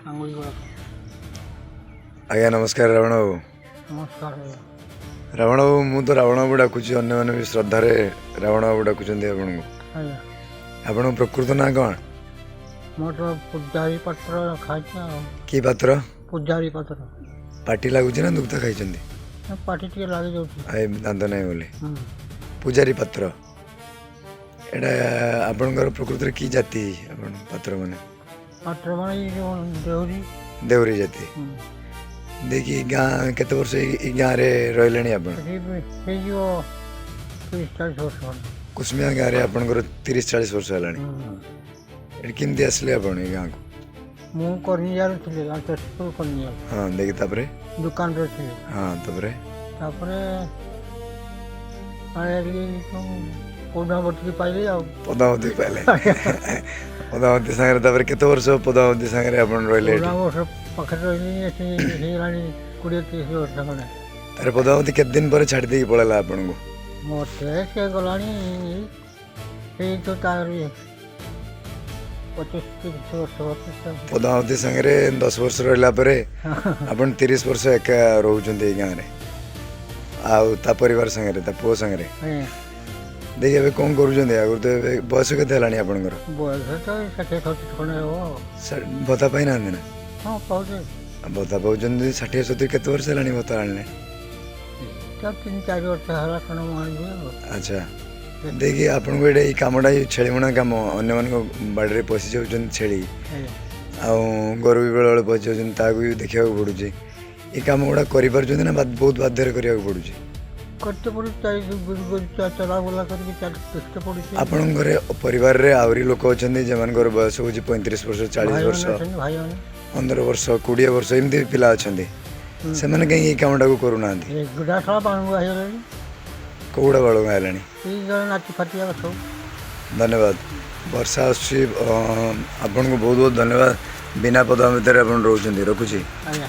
ଆଙ୍ଗୁଳି ଗୁଡ଼ାକ। ଆଜ୍ଞା ନମସ୍କାର ରାବଣ ବାବୁ। ନମସ୍କାର ଆଜ୍ଞା। ରାବଣ ବାବୁ, ମୁଁ ତ ରାବଣ ବାବୁ ଡାକୁଛି, ଅନ୍ୟମାନେ ବି ଶ୍ରଦ୍ଧାରେ ରାବଣ ବାବୁ ଡାକୁଛନ୍ତି ଆପଣଙ୍କୁ। ଆଜ୍ଞା। ଆପଣଙ୍କ ପ୍ରକୃତ ନାଁ କ'ଣ? ମୋର ତ ପୂଜାରୀ ପାତ୍ର ଖାଇଛି ଆଉ। କି ପାତ୍ର? ପୂଜାରୀ ପାତ୍ର। ପାଟି ଲାଗୁଛି ନା ଦୁଗ୍ଧ ଖାଇଛନ୍ତି? ନା, ପାଟି ଟିକେ ଲାଗିଯାଉଛି। ଏ ଦାନ୍ତ ନାହିଁ ବୋଲି। ହୁଁ। ପୂଜାରୀ ପାତ୍ର, ଏଇଟା ଆପଣଙ୍କର ପ୍ରକୃତରେ କି ଜାତି ଆପଣ ପାତ୍ର ମାନେ? ପାତ୍ର ମାନେ ଏଇ ଯେଉଁ ଦେଉରୀ। ଦେଉରୀ ଜାତି। ହୁଁ। ଦେଇକି ଗାଁ କେତେ ବର୍ଷ ଏଇ ଗାଁରେ ରହିଲେଣି ଆପଣ? ଏଠି ହେଇଯିବ 30-40 ବର୍ଷ ଖଣ୍ଡେ। କୁସୁମିଆ ଗାଁରେ ଆପଣଙ୍କର 30-40 ବର୍ଷ ହେଲାଣି? ହୁଁ। ଏଠି କେମିତି ଆସିଲେ ଆପଣ ଏଇ ଗାଁକୁ? ମୁଁ କର୍ଣ୍ଣିଆରେ ଥିଲି, ଲାଞ୍ଚପୁର କର୍ଣ୍ଣିଆ। ହଁ, ଦେଇକି ତାପରେ? ଦୋକାନରେ ଥିଲି। ହଁ, ତାପରେ? ତାପରେ ଆଣିଲି ପଦ୍ମାବତୀ ପାଇଲି ଆଉ। ପଦ୍ମାବତୀ ପାଇଲେ। ପଦ୍ମାବତୀ ସାଙ୍ଗରେ ତାପରେ କେତେ ବର୍ଷ ପଦ୍ମାବତୀ ସାଙ୍ଗରେ ଆପଣ ରହିଲେ ଏଠି? ବର୍ଷ ପାଖରେ ରହିଲି, ଏଠି ହେଇଗଲାଣି 20-30 ବର୍ଷ ଖଣ୍ଡେ। ତାରେ ପଦ୍ମାବତୀ କେତେ ଦିନ ପରେ ଛାଡ଼ି ଦେଇକି ପଳେଇଲା ଆପଣଙ୍କୁ? ମୋତେ ସେ ଗଲାଣି ସେଇ ତ ତାର 25-30 ବର୍ଷ, 25। ପଦ୍ମାବତୀ ସାଙ୍ଗରେ 10 ବର୍ଷ ରହିଲା ପରେ ଆପଣ 30 ବର୍ଷ ଏକା ରହୁଛନ୍ତି ଏଇ ଗାଁରେ ଆଉ ତା ପରିବାର ସାଙ୍ଗରେ, ତା ପୁଅ ସାଙ୍ଗରେ। ଆଜ୍ଞା। ଦେଖି ଏବେ କ'ଣ କରୁଛନ୍ତି? ଆଗରୁ ତ ଏବେ ବୟସ କେତେ ହେଲାଣି ଆପଣଙ୍କର? ବୟସ ତ 60-70 ଖଣ୍ଡେ ହେବ ଆଉ। ଭତ୍ତା ପାଇନାହାନ୍ତି ନା? ହଁ, ପାଉଛି। ଆଉ ଭତ୍ତା ପାଉଛନ୍ତି 60-70, କେତେ ବର୍ଷ ହେଲାଣି ଭତ୍ତା ଆଣିଲେ? ତ 3-4 ବର୍ଷ ହେଲା ଖଣ୍ଡେ ମୁଁ ଆଣିବି ଆଉ। ଆଚ୍ଛା, ଦେଖି ଆପଣଙ୍କୁ ଏଇଟା ଏଇ କାମଟା, ଏଇ ଛେଳି ବୁଣା କାମ, ଅନ୍ୟମାନଙ୍କ ବାଡ଼ିରେ ପଶି ଯାଉଛନ୍ତି ଛେଳି ଆଜ୍ଞା। ଆଉ ଗୋରୁ ବି ବେଳେବେଳେ ପଶି ଯାଉଛନ୍ତି, ତାହାକୁ ବି ଦେଖିବାକୁ ପଡ଼ୁଛି। ଏ କାମ ଗୁଡ଼ା କରିପାରୁଛନ୍ତି ନା ବହୁତ ବାଧ୍ୟରେ କରିବାକୁ ପଡ଼ୁଛି? କରତେ ପଡ଼ୁଛି, ଚଲାବୁଲା କରିକି ଦେଖିତେ ପଡ଼ୁଛି। ଆପଣଙ୍କ ଘରେ ପରିବାରରେ ଆହୁରି ଲୋକ ଅଛନ୍ତି ଯେମାନଙ୍କର ବୟସ ହେଉଛି 35 ବର୍ଷ, 40 ଭାଇମାନେ ବର୍ଷ, ଅଛନ୍ତି, ଭାଇମାନେ। 15 ବର୍ଷ, 20 ବର୍ଷ, ଏମିତି ବି ପିଲା ଅଛନ୍ତି। ସେମାନେ କାହିଁକି ଏଇ କାମଟାକୁ କରୁନାହାନ୍ତି? ଏଗୁଡ଼ା ସବୁ ବାଣୁଆ ହେଇଗଲେଣି। କୋଉଗୁଡ଼ା ବାଳୁଙ୍ଗା ହେଲାଣି? ଏଇ ଜଣେ ନାତି ଫାତି ଯାକ ସବୁ। ଧନ୍ୟବାଦ। ବର୍ଷା ଆସୁଛି, ଆପଣଙ୍କୁ ବହୁତ ବହୁତ ଧନ୍ୟବାଦ। ବିନା ପଦା ଭିତରେ ଆପଣ ରହୁଛନ୍ତି। ରଖୁଛି। ଆଜ୍ଞା।